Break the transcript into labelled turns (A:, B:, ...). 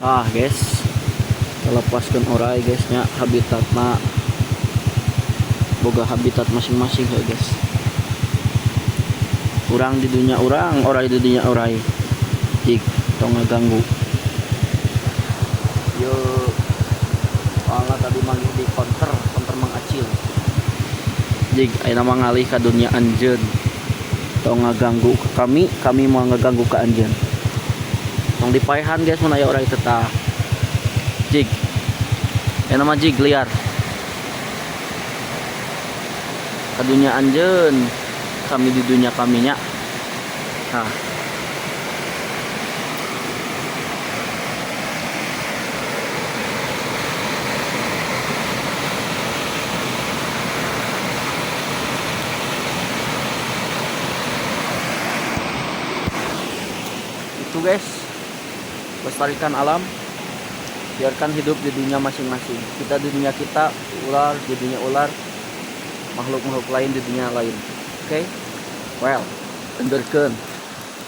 A: Ah guys, lepaskan orai guys nya, habitatna boga habitat masing-masing ya guys. Urang di dunia urang, orai di dunia orai. Jig, tong ngaganggu. Yo, soalnya tadi manggih di konter, konter Mang Acil. Jig, ayeuna mah ngalih ka dunia anjeun. Tong ngaganggu ke kami, kami mau ngaganggu ke anjeun. Tong dipaehan guys mun aya orai teh tah. Jig. Ayeuna mah jig liar. Ka dunia anjeun, kami di dunia kaminya. Nah. Itu guys, lestarikan alam, biarkan hidup di dunia masing-masing. Kita di dunia kita, ular di dunia ular, makhluk-makhluk lain di dunia lain. Oke? Well, endurkeun.